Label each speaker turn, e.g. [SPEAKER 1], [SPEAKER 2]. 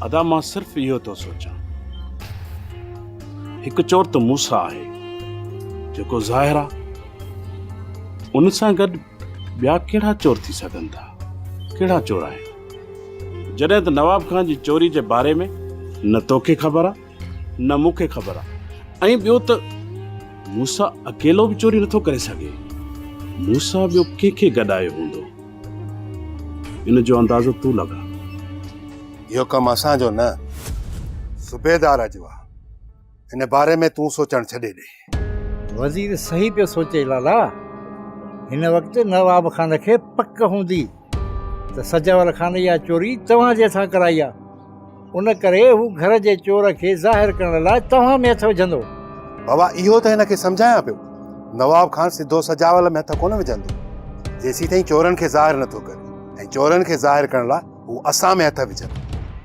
[SPEAKER 1] ادا مان صرف اهو ٿو سوچان. هڪ چور ته موسيٰ آهي جيڪو ظاهر آ. ان سان گڏ ٻيا ڪهڙا چور ٿي سگهن ٿا؟ ڪهڙا چور آهن؟ جڏهن ته نواب خان جي چوري جي باري ۾ نه توکي خبر آ نه مون کي خبر آ ۽ ٻيو ته موسيٰ اڪيلو به چوري نٿو ڪري سگهي. موسيٰ ٻيو ڪنهن کي گڏايو هوندو؟ ان جو اندازو تون لڳاء.
[SPEAKER 2] اهو ڪم اسان جو نه صوبيدار جو آ. ان باري ۾ تون سوچڻ ڇڏي ڏي.
[SPEAKER 3] وزير صحيح پيو سوچي لالا. هن وقت نواب خان کي پڪ هوندي ته سجاول خان اها چوري توهان جي هٿان ڪرائي آ. ان ڪري هو گهر جي چور کي ظاهر ڪرڻ لاء توهان ۾ هٿ وجهندو.
[SPEAKER 2] بابا اهو ته هن کي سمجهايان پيو. نواب خان سڌو سجاول ۾ هٿ ڪونه وجهندو. جيسيتائين چورن کي ظاهر نٿو ڪري ۽ چورن کي ظاهر ڪرڻ لاء هو اسان ۾ هٿ وجهندو.